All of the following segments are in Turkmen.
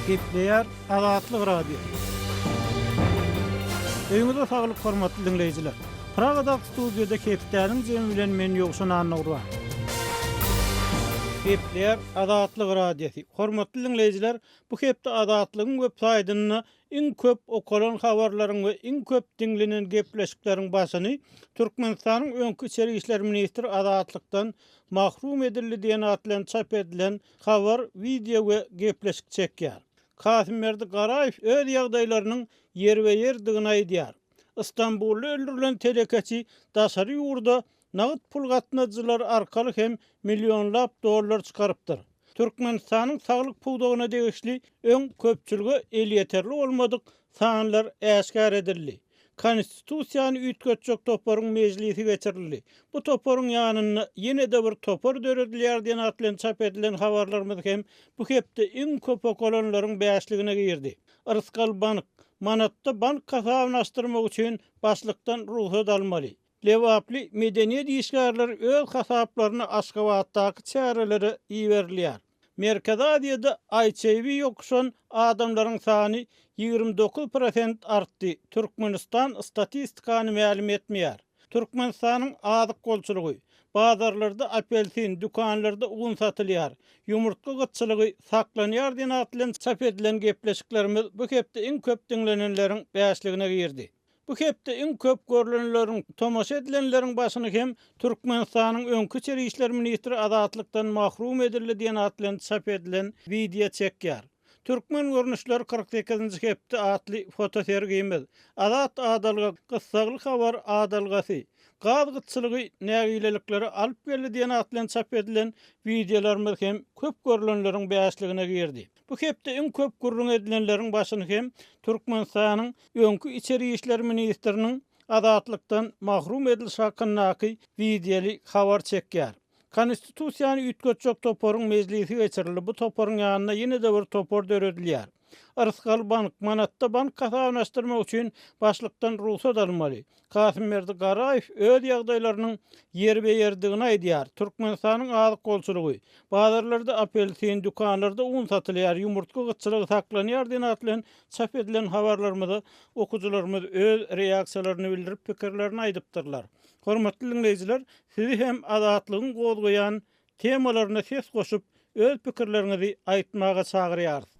Gepleýär Azatlyk Radiosy. Öýüňize saglyk hormatly diňleýjiler. Pragadaky studiýada hepdäniň jemi bilen men Ýowşan Annagurban. Gepleýär Azatlyk Radiosy. Hormatly diňleýjiler, bu hepde Azatlygyň web saýtynda Iň köp okalan habarlaryň we iň köp diňlenen gepleşikleriň başyny Türkmenistanyň öňki içeri işler ministri azatlykdan mahrum edildi diýen at bilen çap edilen habar, wideo we gepleşik çekýär. Kasymberdi Garaýew öz ýagdaýlarynyň ýerbe-ýerdigini aýdýar. Stambulda öldürilen telekeçi daşary ýurda nagt pul gatnadyjylary arkaly hem millionlap dollar çykarypdyr. Türkmenistanyň saglyk pudagyna degişli öň köpçülige elýeterli bolmadyk sanlar äşgär edildi. Konstitusiýany üýtgetjek toparyň mejlisi geçirildi. Bu toparyň ýanynda ýene-de bir topar döredilýär diýen at bilen çap edilen habarlarymyz hem bu hepde iň köp okalanlaryň bäşligine girdi. Rysgal bank, manatda bank hasabyny açdyrmak üçin başlykdan rugsat almaly. Lebaply medeniýet işgärleri öz hasaplaryna Aşgabatdaky çärelere iberilýär. Merkezi Aziýada HIV ýokuşan adamlaryň sany 29 prosent artdy, Türkmenistan statistikany mälim etmeýär. Türkmenistanyň azyk bolçulygy, bazarlarda apelsin, dükanlarda un satylýar, ýumurtga gytçylygy saklanýar diýen at bilen çap edilen gepleşiklerimiz bu hepde iň köp diňlenenleriň bäşligine girdi. Bu hepde iň köp görlenleriň, tomaşa edilenleriň başyny hem Türkmenistanyň öňki içeri işler ministri azatlykdan mahrum edildi diýen at bilen çap edilen wideo çekýär. Türkmen görnüşleri 48-nji hepde atly fotosergimiz, Azat adalga, gyssagly habar adalgasy, Gaz gytçylygy nägileliklere alyp geldi diýen at bilen çap edilen wideolarymyz hem köp görlenleriň bäşligine girdi. Bu hepde iň köp gürrüň edilenleriň başyny hem Türkmenistanyň öňki içeri işler ministriniň azatlykdan mahrum edilişi hakyndaky wideoly habar çekýär. Konstitusiýany üýtgetjek toparyň mejlisi geçirildi, bu toparyň ýanynda ýene-de bir topar döredilýär. Rysgal bank, manatda bank hasabyny açdyrmak üçin başlykdan rugsat almaly. Kasymberdi Garaýew öz ýagdaýlarynyň ýerbe-ýerdigini aýdýar, Türkmenistanyň azyk bolçulygy. Bazarlarda apelsin, dükanlarda un satylýar, ýumurtga gytçylygy saklanýar diýen at bilen çap edilen habarlarymyza okyjylarymyz öz reaksiýalaryny bildirip, pikirlerini aýdypdyrlar. Hormatly diňleýjiler, sizi hem Azatlygyň gozgaýan temalaryna ses goşup, öz pikirleriňizi aýtmaga çagyrýarys.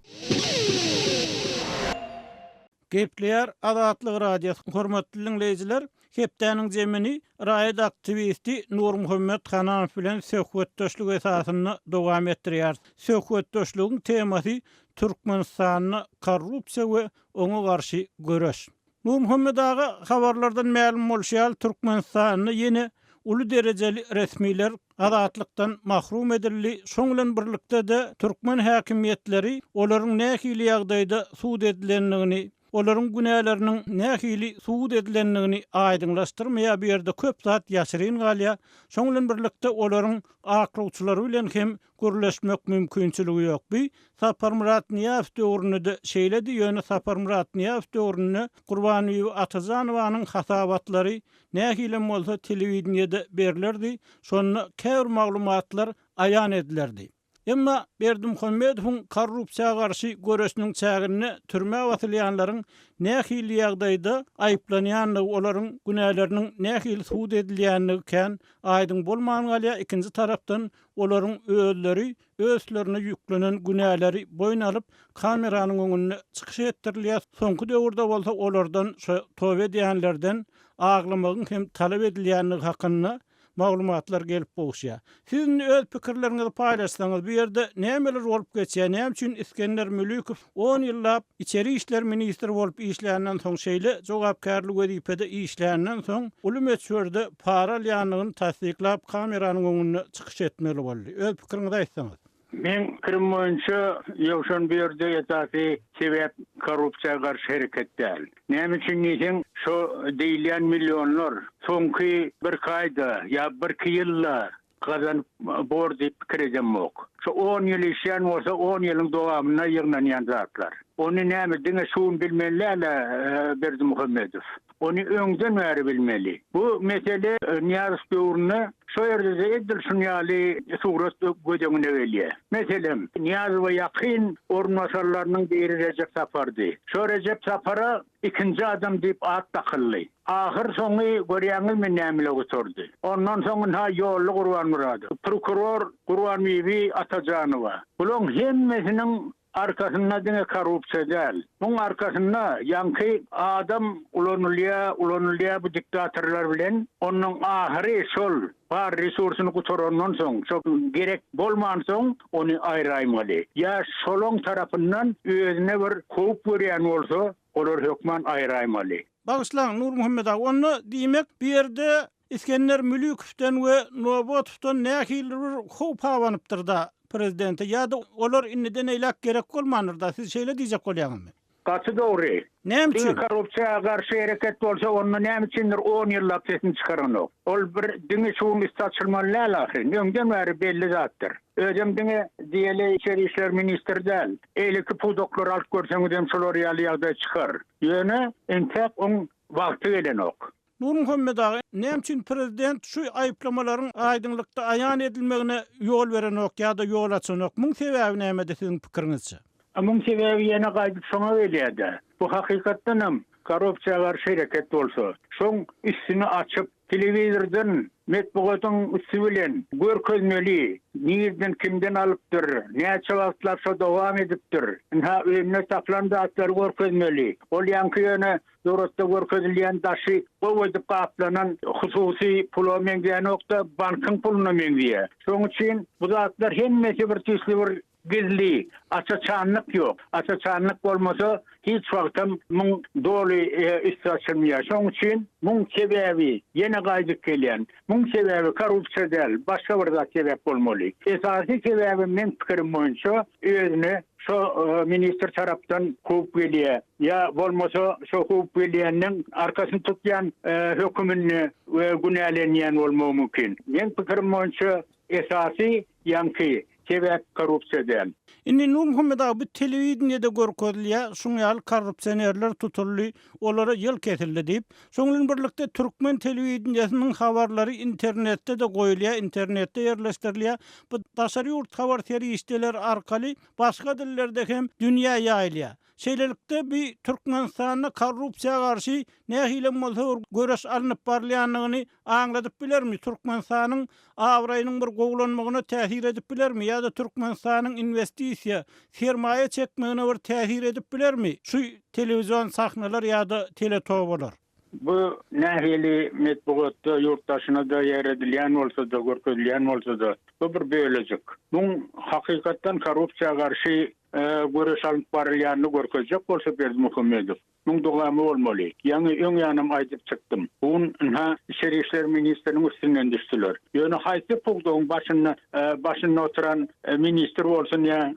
Gepleýär Azatlyk Radiosy, Hormatly diňleýjiler, hepdäniň jemini raýat aktiwisti Nurmuhammet Hananow bilen söhbetdeşlik esasynda dowam etdirýäris. Söhbetdeşligiň temasy Türkmenistanda korrupsiýa we oňa garşy göreş. Nurmuhammet aga, habarlardan mälim bolşy ýaly, Türkmenistanda ýene uly derejeli resmiler azatlykdan mahrum edildi, şoň bilen birlikde-de türkmen häkimiýetleri olaryň nähili ýagdaýda sud edilendigini, olaryň günäleriniň nähili subut edilendigini aýdyňlaşdyrmaýar, bu ýerde köp zat ýaşyryn galýar, şoň bilen birlikde olaryň aklawçylary bilen hem gürleşmek mümkinçiligi ýok. Bu Saparmyrat Nyýazow döwründe-de şeýledi, ýöne Saparmyrat Nyýazow döwründe Gurbanbibi Atajanowanyň hasabatlary nähilem bolsa telewideniýede berlerdi, şonda käbir maglumatlar aýan edilerdi. Emma Berdimuhamedowyň korrupsiýa garşy göreşiniň çäginde türmä basylýanlaryň nähili ýagdaýda aýyplanýandygy, olaryň günäleriniň nähili subut edilýändigi kän aýdyň bolman galýar, ikinji tarapdan olaryň özleri öz üstlerine ýüklenen günäleri boýun alyp, kameranyň öňünde çykyş etdirilýär, soňky döwürde bolsa olardan şo toba edýänlerden aglamagyň hem talap edilýändigi hakynda maglumatlar gelip gowuşýar. Siz indi öz pikirleriňizi paýlaşsaňyz, bu ýerde nämeler bolup geçýär, näme üçin Isgender Mülükow on ýyllap içeri işler ministri bolup işländen soň, şeýle jogapkärli wezipede işländen soň uly möçberde para alýandygyny tassyklap kameranyň öňünde çykyş etmeli boldy. Öz pikiriňizi aýtsaňyz. Meň pikirim boýunça, Ýowşan bu ýerde esasy sebäp korrupsiýa garşy hereket däl. Näme üçin diýseň, şo diýilýän millionlar soňky birki aýda ýa birki ýylda gazanyp bor diýip pikir edemok. Şo on ýyl işlän bolsa, on ýylyň dowamynda ýygnanýan zatlar. Ony näme diňe şu gün bilmeli däl-ä Berdimuhamedow. Ony öňden bäri bilmeli. Bu mesele Nyýazow döwründe şo ýerde-de edil şuny ýaly surat göz öňüne gelýär. Meselem, Nyýazowa ýakyn orunbasarlarynyň biri Rejep Sapardy. Şo Rejep Sapara ikinji adam diýip at dakyldy. Ahyr soňy görýäňizmi nämile gutardy. Ondan soň ynha Ýolly Gurbanmyradow, prokuror Gurbanbibi Atajanowa. Bulaň hemmesiniň Arkasynda diňe korrupsiýa däl. Muň arkasynda ýaňky adam ulanylýa, ulanylýa bu diktatorlar bilen, onnoň ahyry şol bar resursyny gutarandan soň, şo gerek bolmansoň ony aýraýmaly. Ýa şolaň tarapyndan özüne bir howp görýän bolsa, olar hökman aýraýmaly. Bagyşlaň, Nurmuhammet aga, onda diýmek bu ýerde Isgender Mülükowdan we Nobatowdan nähilidir bir howp abanypdyr-da prezidente ýa-da olar indiden eýläk gerek bolmandyr-da, siz şeýle diýjek bolýaňyzmy? Gaty dogry. Näme Diňe üçin? korrupsiýa garşy hereket bolsa onda näme üçindir on ýyllap sesini çykaranok. Ol bir diňe şu gün üsti açylmaly däl ahyryn. Öňden bäri belli zatdyr. Özem diňe diýeli içeri işler ministri däl. Eýleki pudaklary alyp görseňizem şolar ýaly ýagdaý çykar. Ýöne entäk oň wagty gelenok. Nurmuhammet aga, näme üçin prezident şu aýyplamalaryň aýdyňlykda aýan edilmegine ýol berenok ýa-da ýol açanok? Muň sebäbi nämede siziň pikiriňizçe? A muň sebäbi ýene gaýdyp şoňa gelýär-dä. Bu hakykatdanam korrupsiýa garşy hereket bolsa, şoň üstüni açyp, telewizordan, metbugatyň üsti bilen görkezmeli, nirden kimden alypdyr, näçe wagtlap şo dowam edipdir, ynha öýünde tapylan zatlary görkezmeli. Ol ýaňky ýöne Suratda görkezilýän daşy gowy edip gaplanan hususy pula meňzänok-da, bankyň puluna meňzeýär. Şonuň üçin bu zatlar hemmesi bir tüýsli bir gizli, aç-açanlyk ýok. Aç-açanlyk bolmasa, hiç wagtam muň doly üsti açylmaýar. Şonuň üçin muň sebäbi, ýene gaýdyp gelýän, muň sebäbi korrupsiýa däl, başga bir zat sebäp bolmaly. Esasy sebäbi meň pikirim boýunça özüne Şo ministr tarapdan howp gelýär. Ýa bolmasa şo howp gelýäniň arkasyny tutýan höküminde we günälenýän bolmagy mümkin. Meň pikirim boýunça esasy ýaňky sebäp korrupsiýa däl. Indi Nurmuhammet aga bu telewideniýede görkezilýär, şuň ýaly korrupsionerler tutuldy, olara ýyl kesildi diýip. Şoň bilen birlikde türkmen telewideniýesiniň habarlary internetde-de goýulýar, internetde ýerleşdirilýär. Bu daşary ýurt habar serişdeleri arkaly başga dillerde hem dünýä ýaýylýar. Şeýlelikde, bu Türkmenistanda korrupsiýa garşy nähilem bolsa bir göreş alnyp barylýandygyny aňladyp bilermi? Türkmenistanyň abraýynyň bir gowulanmagyna täsir edip bilermi ýa-da Türkmenistanyň inwestisiýa, sermaýa çekmegine bir täsir edip bilermi şu telewizion sahnalar ýa-da teletobalar? Bu nähili metbugatda ýurt daşyna-da ýaýradylýan bolsa-da, görkezilýän bolsa-da, bu bir bölejik. Muň hakykatdan korrupsiýa garşy göreş alnyp barylýanyny görkezjek bolsa Berdimuhamedow, Muň dowamy bolmaly. Ýaňy öň ýanam aýdyp çykdym. Bu gün ynha içeri işler ministriniň üstünden düşdüler. Ýöne haýsy pudagyň başynda başynda oturan ministr bolsun ýa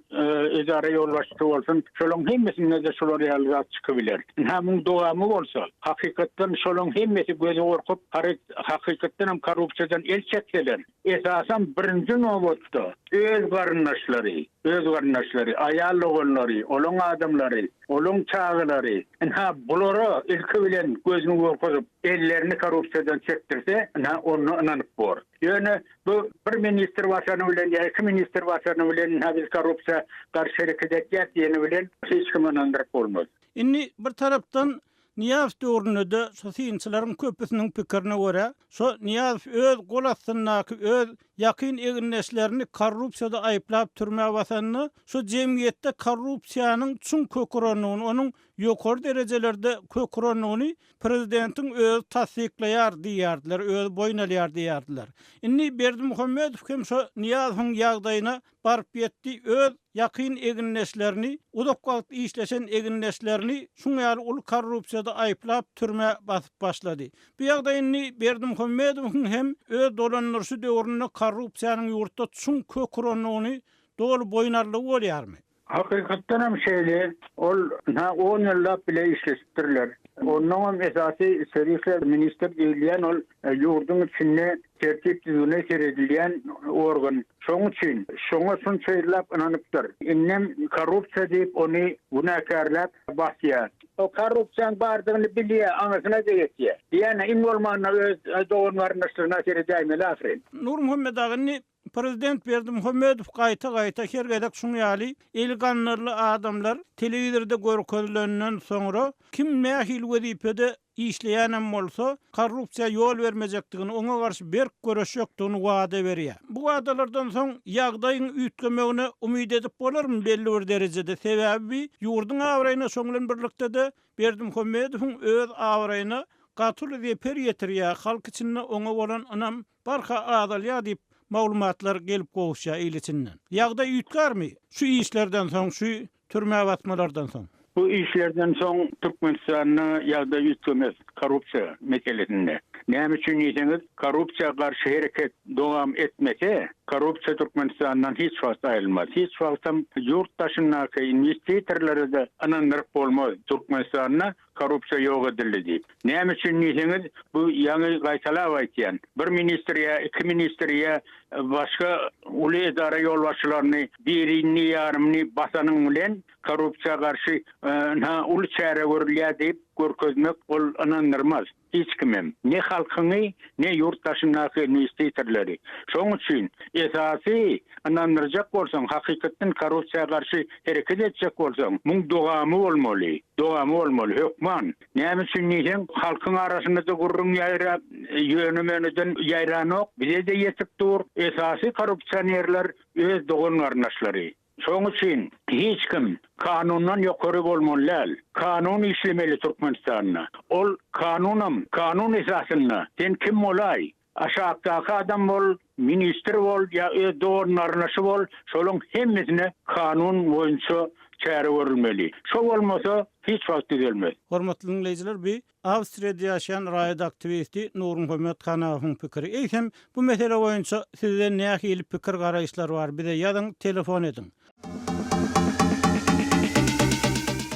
edara ýolbaşçysy bolsun, şolaň hemmesinde-de şular ýaly zat çykybiler. Ynha muň dowamy bolsa, hakykatdan şolaň hemmesi gözi gorkup, haryt hakykatdanam korrupsiýadan el çekseler, Esasam birinji nobatda öz garyndaşlary, öz garyndaşlary, aýal doganlary, olaň adamlary, olaň çagalary, ynha bulara ilki bilen gözüni gorkuzyp, ellerini korrupsiýadan çekdirse, ynha onda ynanyp bor. Ýöne bu bir ministr basany bilen ýa iki ministr basany bilen ynha biz korrupsiýa garşy hereket etýäs diýeni bilen hiç kimi ynandyryp bolmaz. Indi bir tarapdan Nyýazow döwründe-de şu synçylaryň köpüsiniň pikirine görä, şo Nyýazow öz gol astyndaky öz ýakyn egindeşlerini korrupsiýada aýyplap türmä basanda, şu jemgyýetde korrupsiýanyň çuň kök urandygyny, onuň ýokary derejelerde kök urandygyny prezidentiň özi tassyklaýar diýýärdiler, özi boýun alýar diýýärdiler. Indi Berdimuhamedow hem şo Nyýazowyň ýagdaýyna baryp ýetdi, öz ýakyn egindeşlerini, uzak wagt işleşen egindeşlerini şuň ýaly uly korrupsiýada aýyplap türmä basyp başlady. Bu ýagdaý indi Berdimuhamedowyň hem öz dolandyryşy döwründe korrupsiýanyň ýurtda çuň kök urandygyny doly boýun aldygy bolýarmy? Hakykatdan hem şeýle, ol ynha on ýyllap bile işleşipdirler. Onnoňam esasy içeri işler ministr diýilýän ol ýurduň içinde tertip-düzgüne seredilýän organ. Şoň üçin şoňa şunça ýyllap ynanypdyr. Indem korrupsiýa diýip ony günäkärläp basýar. O korrupsiýaň bardygyny bilýär, aňyrsyna-da ýetýär. Diýýän-ä, iň bolmanda öz dogan-garyndaşlaryna seredäýmeli ahyryn. Nurmuhammet aga, indi Prezident Berdimuhamedow gaýta-gaýta her gezek şuň ýaly eli gandally adamlar telewizorda görkezilenden soňra kim nähili wezipede işleýänem bolsa korrupsiýa ýol bermejekdigini, oňa garşy berk göreşjekdigini wada berýär. Bu wadalardan soň ýagdaýyň üýtgemegine umyt edip bolarmy belli bir derejede, sebäbi bi ýurduň abraýyna şoň bilen birlikde-de Berdimuhamedowyň öz abraýyna gaty uly zeper ýetirýär, halk içinde oňa bolan ynam barha azalýar diýip, maglumatlar gelip gowuşýar il içinden. Ýagdaý üýtgärmi şu işlerden soň, şu türmä basmalardan soň? Bu işlerden soň Türkmenistanda ýagdaý üýtgemez korrupsiýa meselesinde. Näme üçin diýseňiz, korrupsiýa garşy hereket dowam etmese, korrupsiýa Türkmenistandan hiç wagt aýrylmaz. Hiç wagtam ýurt daşyndaky inwestitorlara-da ynandyryp bolmaz Türkmenistanda Korrupsiýa ýok edildi diýip. Näme üçin diýseňiz, bu ýaňy gaýtalap aýtýan. Bir ministr ýa iki ministr ýa başga uly edara ýolbaşçylaryny birini ýarymyny basanyň bilen korrupsiýa garşy ynha uly çäre görülýär diýip görkezmek ol ynandyrmaz hiç kimem. Ne halkyňy, ne ýurt daşyndaky inwestitorlary. Şoň üçin esasy ynandyrjak bolsaň, hakykatdan korrupsiýa garşy hereket etjek bolsaň, muň dogamy bolmaly. Dogamy bolmaly, hökman. Näme üçin diýseň, halkyň arasynda-da gürrüň ýaýrap, ýöne-möneden ýaýranok, bize-de ýetip dur. Esasy korrupsionerler öz dogan-garyndaşlary. Şoň üçin hiç kim kanundan ýokary bolmaly däl. Kanun işlemeli Türkmenistanda. Ol kanunam kanun esasynda sen kim bolaý, aşakdaky adam bol, ministr bol ýa öz dogan-garyndaşy bol, şolaň hemmesine kanun boýunça çäre görülmeli. Şo bolmasa hiç wagt düzelmez. Hormatly diňleýjiler bi Awstriýada ýaşaýan raýat aktiwisti Nurmuhammet Hanafowyň pikiri. Eýsem, bu mesele boýunça sizde nähili pikir-garaýyşlar bar, bize ýazyň, telefon ediň.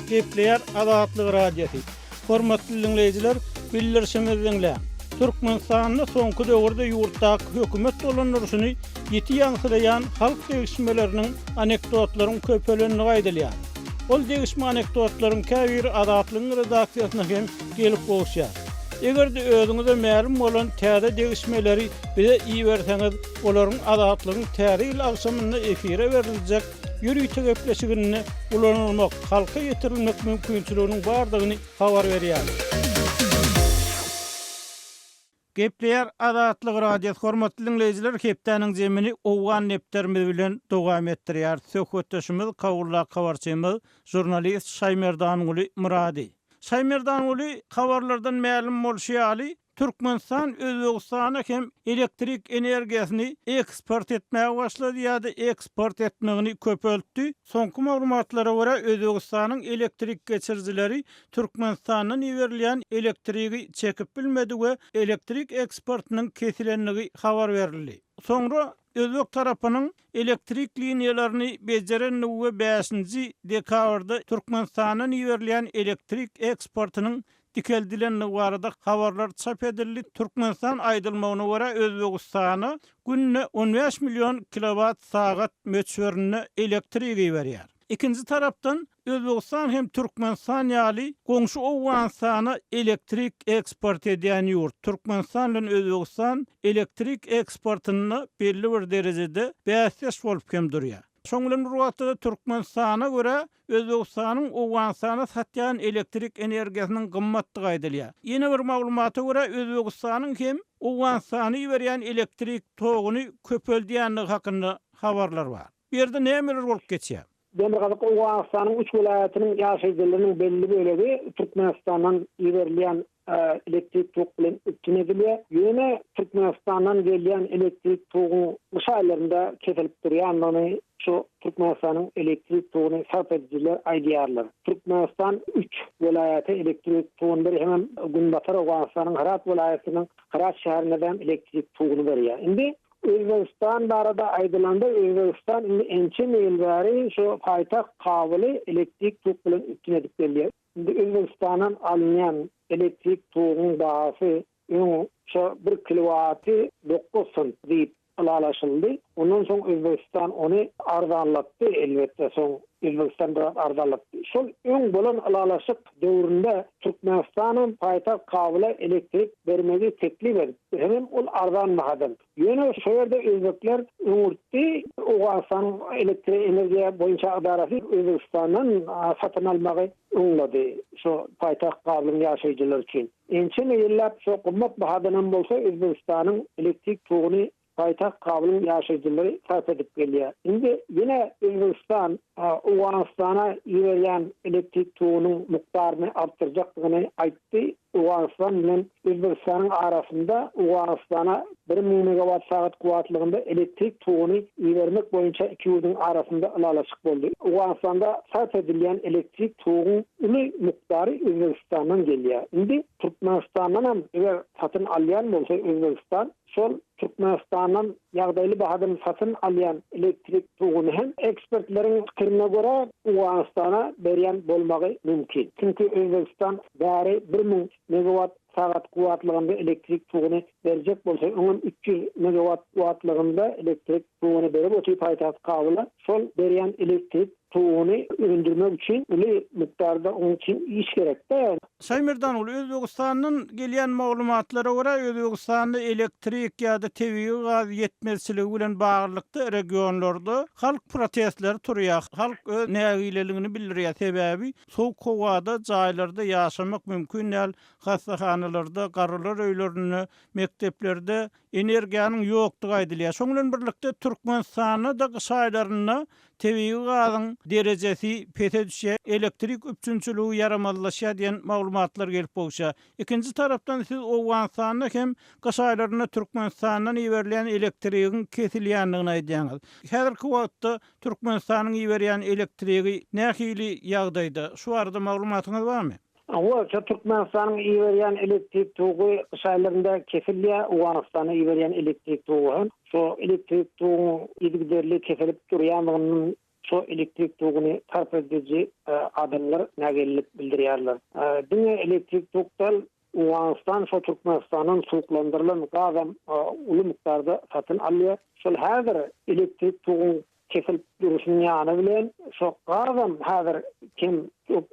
Gepleýär Azatlyk Radiosy. Hormatly diňleýjiler, bildirişimizi diňläň. Türkmenistanda soňky döwürde ýurtdaky hökümet dolandyryşyny ýiti ýaňsylaýan halk degişmeleriniň, anekdotlaryň köpelendigi aýdylýar. Ol degişme anekdotlaryň käbiri Azatlygyň redaksiýasyna hem gelip gowuşýar. Eger-de özüňize mälim bolan täze degişmeleri bize iberseňiz, olaryň Azatlygyň Täze ýyl agşamynda efire beriljek ýörite gepleşiginde ulanylmak, halka ýetirilmek mümkinçiliginiň bardygyny habar berýäris. Gepleýär Azatlyk Radiosy hormatly diňleýjiler hepdäniň jemini owgan depderimiz bilen dowam etdirýäris. Söhbetdeşimiz Kabuldaky habarçymyz žurnalist Şaýmerdanguly Myrady. Şaýmerdanguly habarlardan mälim bolşy ýaly Türkmenistan Özbegistana hem elektrik energiýasyny eksport etmäge başlady ýa-da eksport etmegini köpeltdi. Soňky maglumatlara görä Özbegistanyň elektrik geçirijileri Türkmenistandan iberilýän elektrigi çekip bilmedi we elektrik eksportynyň kesilendigi habar berildi. Soňra özbek tarapynyň elektrik liniýalaryny bejerendigi we bäşinji dekabrda Türkmenistandan iberilýän elektrik eksportynyň dikeldilendigi barada habarlar çap edildi. Türkmenistan aýdylmagyna görä Özbegistana günde 15 million kilowat sagat möçberinde elektrik iberýär. Ikinji tarapdan, Özbegistan hem Türkmenistan ýaly goňşy Owganystana elektrik eksport edýän ýurt. Türkmenistan bilen Özbegistan elektrik eksportynda belli bir derejede bäsdeş bolup hem durýar. Şoň bilen bir wagtda-da Türkmenistana görä Özbegistanyň Owganystana satýan elektrik energiýasynyň gymmatdygy aýdylýar. Ýene bir maglumata görä, Özbegistanyň hem Owganystana iberýän elektrik toguny köpeldýändigi hakynda habarlar bar. Bu ýerde nämeler bolup geçýär? Demirgazyk Owganystanyň üç welaýatynyň ýaşaýjylarynyň belli bölegi Türkmenistandan iberilýän elektrik tok bilen üpjün edilýär. Ýöne Türkmenistandan gelýän elektrik toguň gyş aýlarynda kesilip durýandygyny şu Türkmenistanyň elektrik toguny sarp edijiler aýdýarlar. Türkmenistan üç welaýata elektrik toguny berýär hemem Günbatar Owganystanyň Hyrat welaýatynyň Hyrat şäherine-de elektrik toguny berýär. Indi Özbegistan barada aýdylanda, Özbegistan indi ençeme ýyl bäri şu paýtagt Kabuly elektrik tok bilen üpjün edip gelýär. Indi Özbegistandan alynýan elektrik toguň bahasy öň şo bir kilowaty dokuz sent diýip. ylalaşyldy. Ondan soň Özbegistan ony arzanlatdy, elbetde soň Özbegistan biraz arzanlatdy. Şol öň bolan ylalaşyk döwründe Türkmenistanam paýtagt Kabula elektrik bermegi teklip edipdi, hemem ol arzan bahadan. Ýöne şo ýerde özbekler öňürtdi, Owganystanyň elektroenergiýa boýunça ydarasy Özbegistandan satyn almagy öňledi şo paýtagt Kabulyň ýaşaýjylary üçin. Ençeme ýyllap şo gymmat bahadanam bolsa Özbegistanyň elektrik toguny paýtagt Kabulyň ýaşaýjylary sarp edip gelýär. Indi ýene Özbegistan Owganystana iberýän elektrik togunyň mukdaryny artdyrjakdygyny aýtdy. Owganystan bilen Özbegistanyň arasynda Owganystana 1000 megawat sagat kuwwatlygynda elektrik toguny ibermek boýunça iki ýurduň arasynda ylalaşyk boldy. Owganystanda sarp edilýän elektrik toguň uly mukdary Özbegistandan gelýär. Indi Türkmenistandanam eger satyn alýan bolsa Özbegistan, şol Türkmenistandan ýagdaýly bahadan satyn alýan elektrik toguny hem ekspertleriň pikirine görä Owganystana berýän bolmagy mümkin. Çünki Özbegistan bäri 1000 megawat sagat kuwwatlygynda elektrik toguny berjek bolsa, öňem 300 megawat kuwwatlygynda elektrik toguny berip otyr paýtagt Kabula. Şol berýän elektrik toguny öndürmek üçin uly mukdarda onuň üçin iş gerek-dä. Şaýmerdan Özbegistandan gelýän maglumatlara görä, Özbegistanda elektrik ýa-da tebigy gaz ýetmezçiligi bilen baglylykda regionlarda halk protestleri turýar. Halk öz nägileligini bildirýär. Sebäbi sowuk howada jaýlarda ýaşamak mümkin däl, hassahanalarda, garrylar öýlerinde, mekdeplerde energiýanyň ýokdugy aýdylýar. Şonuň bilen birlikde Türkmenistanda-da gyş aýlarynda tebigy gazyň derejesi pese düşýär, elektrik üpjünçiligi ýaramazlaşýar diýen maglumatlar gelip gowuşýar. Ikinji tarapdan siz Owganystanda hem gyş aýlarynda Türkmenistandan iberilýän elektrigiň kesilýändigini aýdýaňyz. Häzirki wagtda Türkmenistanyň iberýän elektrigi nähili ýagdaýda? Şu barada maglumatyňyz barmy? Hawa, şo Türkmenistanyň iberýän elektrik togy gyş aýlarynda kesilýär, Owganystana iberýän elektrik togy hem şo elektrik toguň yzygiderli kesilip durýandygyndan şo elektrik toguny sarp ediji adamlar nägilelik bildirýärler. Diňe elektrik tok däl, Owganystan şo Türkmenistandan suwuklandyrylan gazam uly mukdarda satyn alýar. Şol häzir elektrik toguň Kesilip duruşynyň ýany bilen şo gazam häzir kem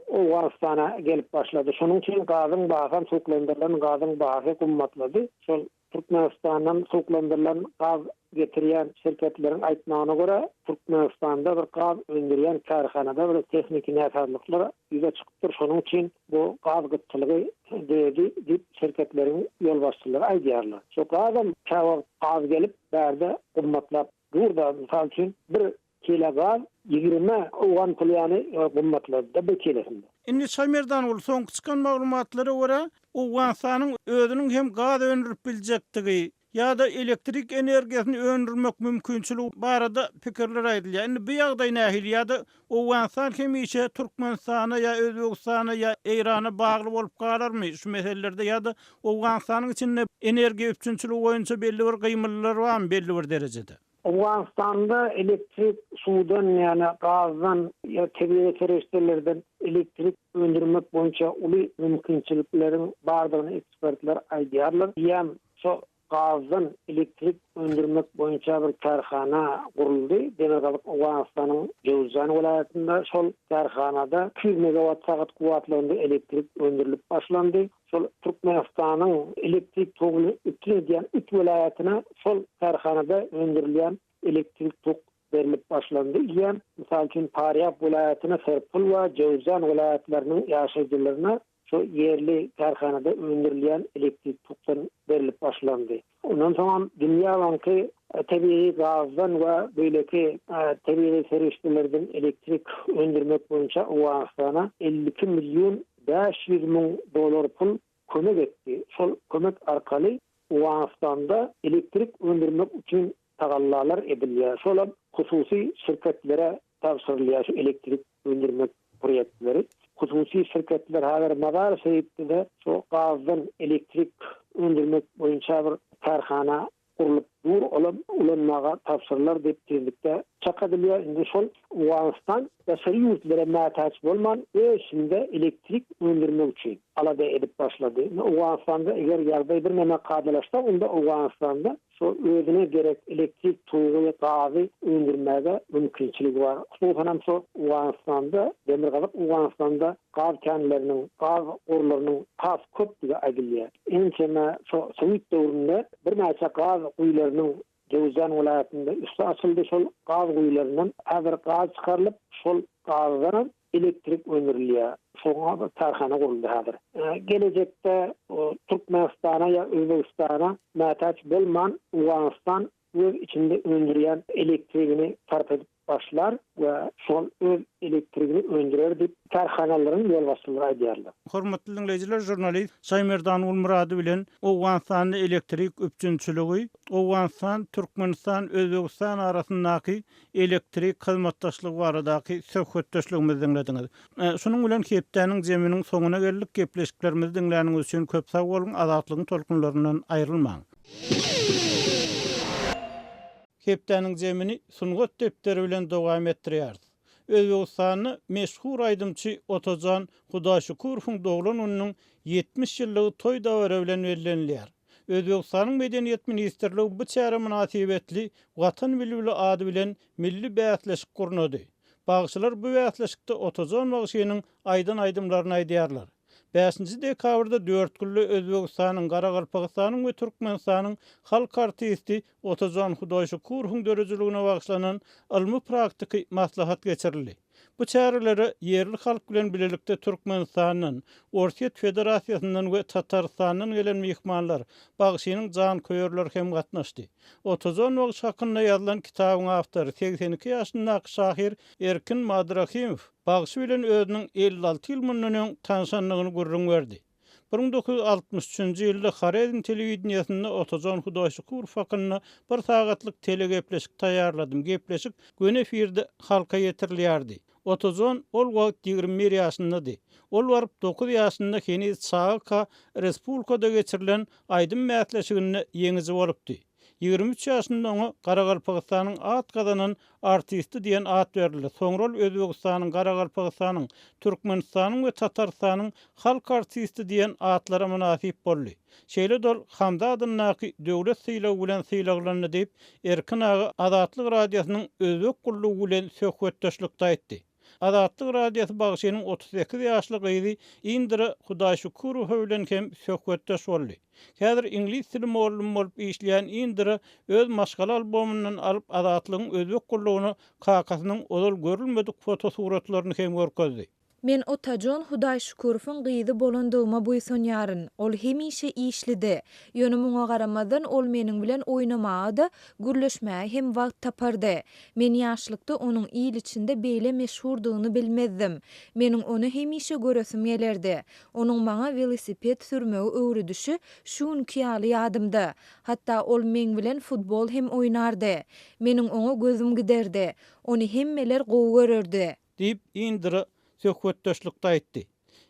Owganystana gelip başlady. Şonuň üçin gazyň bahasam suwuklandyrylan gazyň bahasy gymmatlady. Şol Türkmenistandan suwuklandyrylan gaz getirýän şirketleriň aýtmagyna görä, Türkmenistanda bir gaz öndürýän kärhanada bir tehniki näsazlyklar ýüze çykypdyr. Şonuň üçin bu gaz gytçylygy döredi diýip şirketleriň ýolbaşçylary aýdýarlar. Şo gazam käwagt az gelip, bärde gymmatlap Dur-da, mysal üçin, bir kile gaz 20 owgan puly ýaly gymmatlady-da bir kilesinde. Indi Şaýmerdanguly, soňky çykan maglumatlara görä, Owganystanyň özüniň hem gaz öndürip biljekdigi ýa-da elektrik energiýasyny öndürmek mümkinçiligi barada pikirler aýdylýar. Indi bu ýagdaý nähili ýa-da Owganystan hemişe Türkmenistana ýa Özbegistana ýa Eýrana bagly bolup galarmy şu meselelerde ýa-da Owganystanyň içinde energiýa üpjünçiligi boýunça belli bir gymyldylar barmy belli bir derejede? Owganystanda elektrik suwdan ýa-da gazdan ýa tebigy serişdelerden elektrik öndürmek boýunça uly mümkinçilikleriň bardygyny ekspertler aýdýarlar. Eýýäm şo Gazdan elektrik öndürmek boýunça bir kärhana guruldy. Demirgazyk Owganystanyň Jöwüzjan welaýatynda şol kärhanada 200 megawat sagat kuwwatlygynda elektrik öndürilip başlandy. Şol Türkmenistanyň elektrik toguny üpjün edýän üç welaýatyna şol kärhanada öndürilýän elektrik tok berlip başlandy. Eýýäm, mysal üçin, Parýab welaýatyna Serpul we Jöwüzjan welaýatlarynyň ýaşaýjylaryna Şu ýerli kärhanada öndürilýän elektrik tokdan berlip başlandy. Ondan soňam Dünýä banky tebigy gazdan we beýleki tebigy serişdelerden elektrik öndürmek boýunça Owganystana 52 million 500 müň dollar pul kömek etdi. Şol kömek arkaly Owganystanda elektrik öndürmek üçin tagallalar edilýär. Şolam hususy şirketlere tabşyrylýar şu elektrik öndürmek proýektleri. Hususy şirketler häzir Mazar-Şerifde-de şu gazdan elektrik öndürmek boýunça bir kärhana gurlup. dur, olam ulanmaga tabşyrylar diýip tizlikde çak edilýär. Indi şol Owganystan daşary ýurtlara mätäç bolman öz içinde elektrik öndürmek üçin alada edip başlady. Indi Owganystanda eger ýagdaý birneme kadalaşsa onda Owganystanda şo özüne gerek elektrik togy, gazy öndürmäge mümkinçiligi bar. Hususanam şo Owganystanda, Demirgazyk Owganystanda gaz känleriniň, gaz gorlarynyň has köpdügi aýdylýar. Ençeme şo sowet döwründe birnäçe gaz guýularynyň Jöwüzjan welaýatynda üsti açyldy. Şol gaz guýularyndan häzir gaz çykarylyp, şol gazdanam elektrik öndürilýär. Şoňa bir kärhana guruldy häzir. Gelejekde Türkmenistana ýa Özbegistana mätäç bolman Owganystan öz içinde öndürýän elektrigini sarp edip başlar we şol öz elektrigini öndürer diýip, kärhanalaryň ýolbaşçylary aýdýarlar. Hormatly diňleýjiler, žurnalist Şaýmerdan Gulmyrady bilen Owganystanda elektrik üpjünçiligi, Owganystan, Türkmenistan, Özbegistan arasyndaky elektrik hyzmatdaşlygy baradaky söhbetdeşligimizi diňlediňiz. Şunuň bilen hepdäniň jeminiň soňuna geldik. Gepleşiklerimizi diňläniňiz üçin köp sag boluň, Azatlygyň tolkunlaryndan aýrylmaň! Hepdäniň jemini Sungat depderi bilen dowam etdirýäris. Özbegistanda meşhur aýdymçy Otajan Hudaýşukurowyň doglan gününiň 70 ýyllygy toý-dabara bilen bellenilýär. Özbegistanyň Medeniýet ministrligi bu çäre mynasybetli Watan bilbili ady bilen milli bäsleşik gurnady. Bagşylar bu bäsleşikde Otajan bagşynyň aýdan aýdymlaryny aýdýarlar. Bäşinji dekabrda Dörtgülde Özbegistanyň, Garagalpagystanyň we Türkmenistanyň halk artisti Otajan Hudaýşukurowyň döredijiligine bagyşlanan ylmy-praktiki maslahat geçirildi. Bu çärelere ýerli halk bilen bilelikde Türkmenistandan, Orsýet Federasiýasyndan we Tatarystandan gelen myhmanlar, bagşynyň janköýerleri hem gatnaşdy. Otajan bagşy hakynda ýazylan kitabyň awtory, 82 ýaşyndaky şahyr Erkin Madrahimow bagşy bilen özüniň 56 ýyl mundan öň tanşandygyny gürrüň berdi. 1963-nji ýylda Horezm telewideniýesinde Otajan Hudaýşukurow hakynda bir sagatlyk telegepleşik taýýarladym. Gepleşik göni efirde halka ýetirilýärdi. Otajan ol wagt 21 ýaşyndady. Ol baryp dokuz ýaşynda heniz çagaka respublikada geçirilen aýdym bäsleşiginde ýeňiji bolupdy. 23 ýaşynda oňa Garagalpagystanyň at gazanan artisti diýen at berildi. Soňra ol Özbegistanyň, Garagalpagystanyň, Türkmenistanyň we Tatarystanyň halk artisti diýen atlara mynasyp boldy. Şeýle-de ol Hamza adyndaky döwlet sylagy bilen sylaglandy diýip, Erkin aga Azatlyk Radiosynyň Özbek gullugy bilen söhbetdeşlikde aýtdy. Azatlyk Radiosy bagşynyň 38 ýaşly gyzy Indira Hudaýşukurowa bilen hem söhbetdeş boldy. Häzir iňlis dili mugallymy bolup işleýän Indira öz maşgala albomyndan alyp Azatlygyň özbek gullugyna kakasynyň ozal görülmedik fotosuratlaryny hem görkezdi. Men Otajon Hudaýşukurowyň gyzy bolandygyma buýsanýaryn. Ol hemişe işlidi. Ýöne muňa garamazdan ol meniň bilen oýnamaga-da, gürleşmäge hem wagt tapardy. Men ýaşlykda onuň il içinde beýle meşhurdygyny bilmezdim. Meniň ony hemişe göresim gelerdi. Onuň maňa welosiped sürmegi öwredişi şu günki ýaly ýadymda. Hatda ol meň bilen futbol hem oýnardy. Meniň oňa gözüm giderdi. Ony hemmeler gowy görerdi. Diýip, Indira söhbetdeşlikde aýtdy.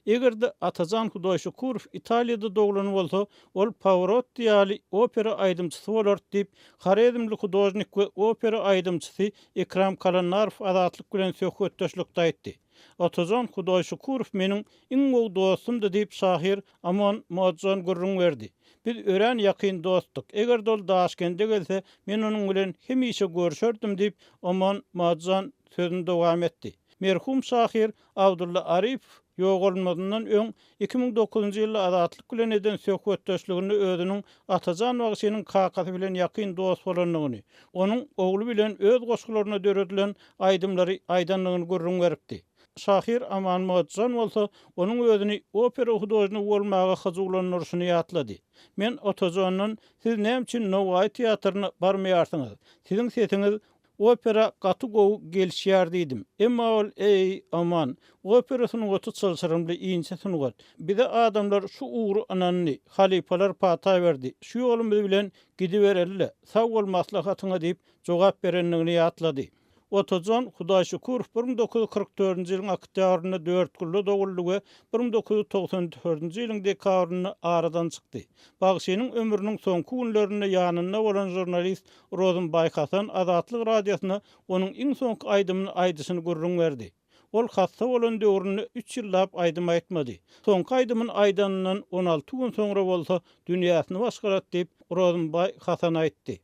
Eger-de Atajan Hudaýşukurow Italiýada doglan bolsa, ol Pawarotti ýaly opera aýdymçysy bolardy diýip, horezmli hudožnik we opera aýdymçysy Ikram Kalandarow Azatlyk bilen söhbetdeşlikde aýtdy. Atajan Hudaýşukurow meniň iň gowy dostumdy diýip, şahyr Amon Modjon gürrüň berdi. Biz örän ýakyn dostduk. Eger-de ol Daşkende gelse, men onuň bilen hemişe görşerdim diýip, Omon Modjon sözüni dowam etdi. Merhum şahyr Abdylla Arypow ýogalmazyndan öň 2009-njy ýylda Azatlyk bilen eden söhbetdeşliginde özüniň Atajan bagşynyň kakasy bilen ýakyn dost bolandygyny, onuň ogly bilen öz goşgularyna döredilen aýdymlary aýdandygyny gürrüň beripdi. Şahyr Aman Myratjan bolsa onuň özüni opera hudožnigi bolmaga hyjuwlandyryşyny ýatlady. Men Atajandan Siz näme üçin Nowaýy teatryna barmaýarsyňyz? Siziň sesiňiz Opera gaty gowy gelişýär diýdim. Emma ol, Eý, Aman, opera sungaty çylşyrymly, inçe sungat. Bize adamlar şu ugry ynandy, halypalar pata berdi. Şu ýolumyz bilen gidibereli-le, sag bol maslahatyňa diýip, jogap berendigini ýatlady. Otajan Hudaýşükürow 1944-nji ýylyň oktýabrynda Dörtgülde doguldy we 1994-nji ýylyň dekabrynda aradan çykdy. Bagşynyň ömrüniň soňky günlerinde ýanynda bolan žurnalist Rozumbaý Hasan Azatlyk Radiosyna onuň iň soňky aýdymyny aýdyşyny gürrüň berdi. Ol hassa bolan döwründe üç ýyllap aýdym aýtmady. Soňky aýdymyny aýdanyndan 16 gün soňra bolsa dünýäsini başgalat diýip, Rozumbaý Hasan aýtdy.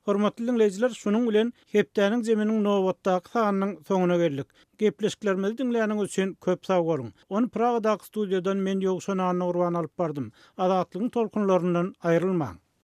Hormatly diňleýjiler, şunuň bilen hepdäniň zeminiň nobatdaky sanynyň soňuna geldik. Gepleşiklerimizi diňläniňiz üçin köp sag boluň. Ony Pragadaky studiýadan men Ýowşan Annagurban alyp bardym. Azatlygyň tolkunlaryndan aýrylmaň!